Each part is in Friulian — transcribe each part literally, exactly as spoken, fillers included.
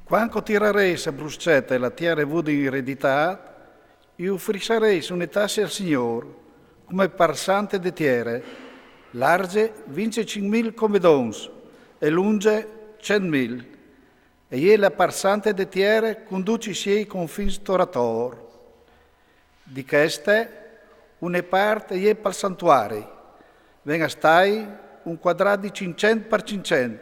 Cuant che o tirarês a bruscete la tiere vude in ereditât, i ufrisarês une tasse al Signôr, come part sante de tiere, larze vincjecinc mil comedons e longje cent mil, e e je la part sante de tiere cun ducj i siei confins tor ator. Di cheste, une part e je pal santuari, ven a stâi un cuadrât di cinccent par cinccent,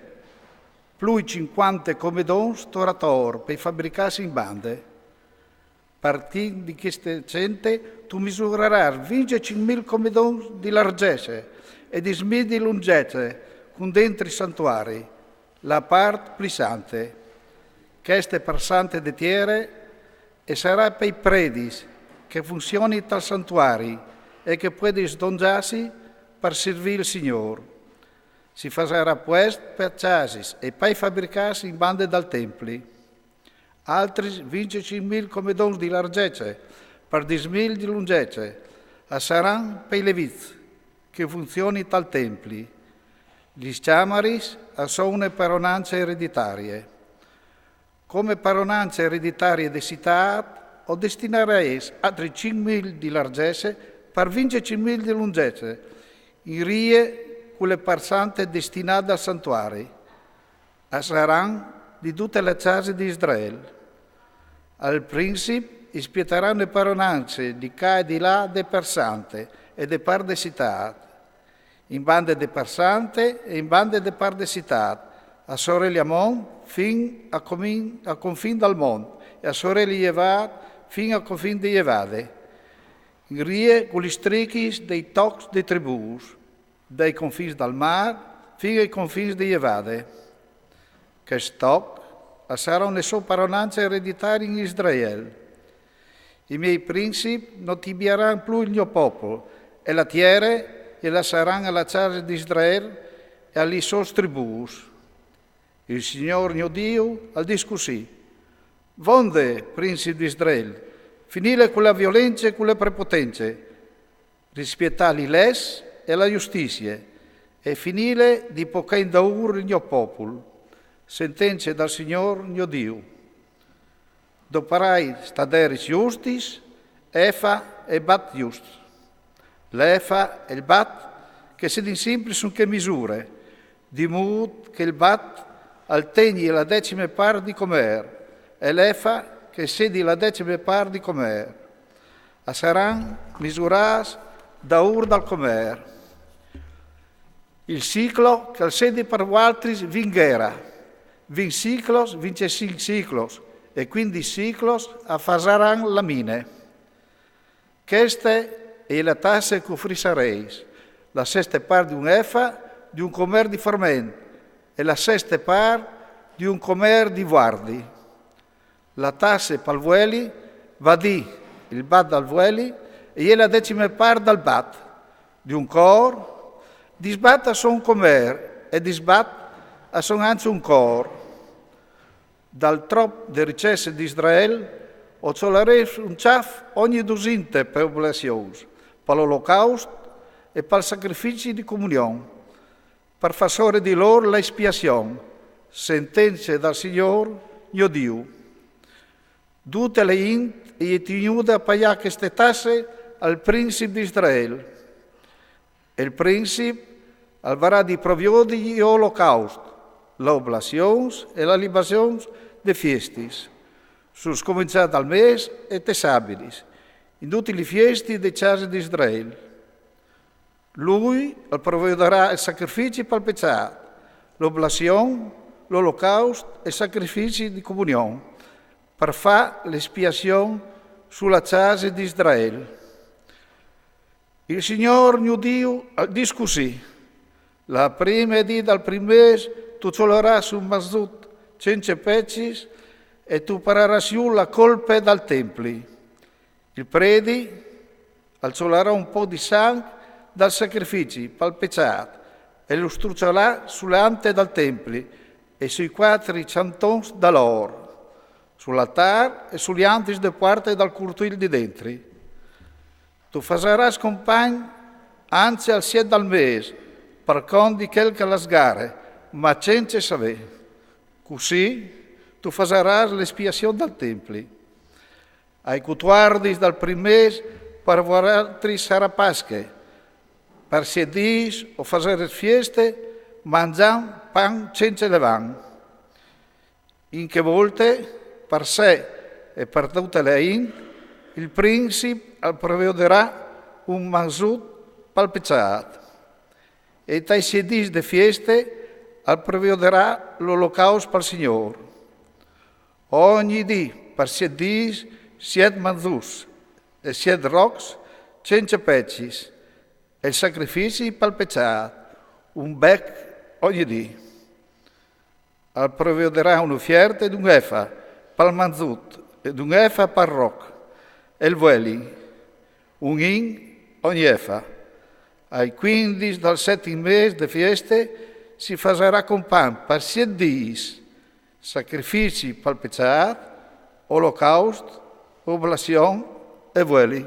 plui cincuante comedons tor ator pai fabricâsi in bande. Partint di cheste cente tu misurarâs vincjecinc mil comedons di largece e dîs mil di longece cun dentri il santuari, la part plui sante. Cheste part sante de tiere e sarà pai predis che funzioni tal santuari e che puedin sdongjâsi par sirvî il Signôr. Si fasarà puest pai cjasis e pai fabricâts in bande dal templi. Altris vincjecinc mil comedons di largece par dîs mil di longece a saran pai levits che funzionin tal templi. Lis cjamaris a son une paronance ereditarie. Come paronance ereditarie de citât, o destinarês altris cinc mil di largece par vincjecinc mil di longece, in rie cu le part sante destinade al santuari. A saran di dute le cjase di Israel. Al princip i spietarà une paronance di ca e di là de part sante e de part de citât. In bande de part sante e in bande de part de citât, a soreli a mont fin a comin-, a confin dal mont, e a soreli jevât fin a confin de jevade. In rie cu lis strichis dai tocs de tribûs, dai confins dal mâr fin ai confins de jevade. Chest toc a sarà une sô paronance ereditarie in Israel. I miei princip no tibiaran plui il gno popul, e la tiere e lassaran a la cjase di Israel e a lis sôs tribûs. Il Signôr gno Diu al dîs cussì: Vonde, princip di Israel, finile cu la violence e cu le prepotence, rispietâ lis leçs e la justizie, e finile di pocâ indaûr il gno popul. Sentence dal Signôr gno Diu. Doparai staderis justis, efa e bat justs. L'efa e il bat che sedin simpri sun chê misure, di mût che il bat al tegni la decime part di comer, e l'efa che sedi la decime part di comer. A saran misurâts daûr dal comer. Il siclo che al sedi par vualtris vint ghera, vint siclos, vincjecinc siclos e cuindis siclos a fasaran la mine. Cheste e je la tasse che ufrisarês, la seste part di un efa di un comer di forment e la seste part di un comer di vuardi. La tasse pal vueli, vadì, il bat dal vueli, e je la decime part dal bat, di un cor, dîs bat a son un comer, e dîs bat a son ancje un cor. Dal trop de ricesse di Israel, o cjolarês un cjâf ogni dusinte pe oblazions, pal olocaust e pal sacrifici di comunion, par fâ sore di lôr la espiazion, sentence dal Signôr, gno Diu. Dute la int e je tignude a paiâ cheste tasse al princip di Israel. E il princip al varà di proviodi i olocaust, la oblazions e la libazions de fiestis, sul scomençâ dal mês e te sabilis, in dutis lis fiestis de cjase di Israel. Lui al proviodarà il sacrifici pal pecjât, l'oblazion, l'olocaust e il sacrifici di comunion, par fâ l'espiazion su la cjase di Israel. Il Signôr gno Diu al dîs cussì: La prime dì dal prin mês tu cjolarâs un mazzut cence pecis e tu pararâs jù la colpe dal templi. Il predi al cjolarà un pôc di sanc dal sacrifici pal pecjât e lu strucjarà su le ante dal templi e sui cuatri cjantons dal or, sul altâr e su lis antis de puarte dal curtîl di dentri. Tu fasarâs compagn ancje al siet dal mês, par cont di chel che al à sgare, ma cence savê. Cussì Tu fasaràs l'expiacion dal templi. Ai quatuardis dal prim mes par voaltris sarà Pasche. Par siet dis o fasarès fieste, mangjant pan cence levan. In chê volte, par se e par tota la int, il princip al provioderà un manzut pal pecat. E tai siet dis de fieste al provioderà l'olocaust pal Signôr. Ogni dì, par siet dis, siet manzuts e siet rocs cence pecis, e il sacrifici pal pecat, un bèc ogni dì. Al provioderà un'ufierte d'un efa pal manzut e d'un efa pal roc, e il vueli, un in ogni efa. Ai cuindis dal setim mes de fieste si fasarà compant par siet dis, sacrifici pal pecat, olocaust, oblacion e vueli.